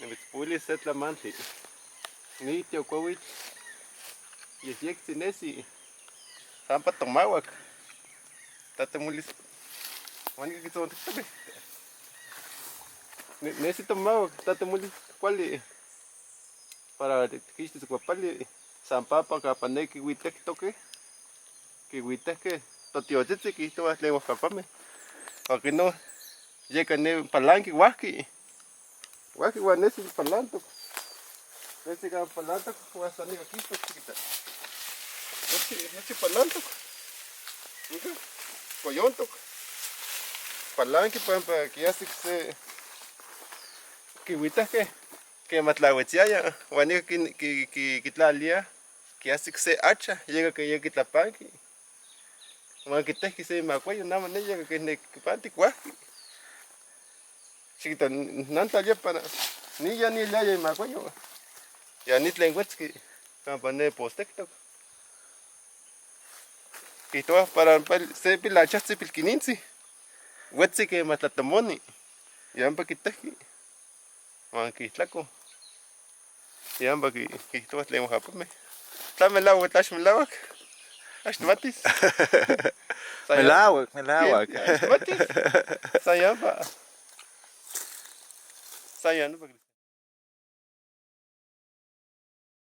Nimitzpohuilis se tlamantli. Ni tiocuahuitl yejyectzi nesi sampa tomahuac. Tatemolis huan nica quitzontictoque. Nesi tomahuac tatemolis cuali para tiquixtis cuapali san papa campa ne quihuitectoque quihuitejque totiotzitzi quiijtohuaj tlen huajpapamej. Huan quino yeca ne palanqui huajqui. Huajqui huan nesi palantoc. Nesi campa palantoc huan san nica quistoc chiquita. Nochi, nochi palantoc. Nica coyontoc. Palanqui pampa quiajsic se quihuitejque quema tlahuetziaya huan nica quitlaliaj quiajsic se hacha yeca que ya quitlapanqui. Huan quitejqui se imacuayo nama ne yeca que nequipantic huajqui. Chiquita nantlalia para ni ya ni eliaya imacuayo. Ya ni tlen huetzqui campa ne postectoc. Quiijtohuaj para se pilachajtzi pilquinintzi huetzi quema tlatomoni ya ompa quitejqui huan quiijtlaco. Ya ompa quiijtohuaj tlen huajapamej. Tla melahuac tla ax melahuac, ax tmatis. Melahuac, melahuac. Ax tmatis. San ya ompa. San ya nopa.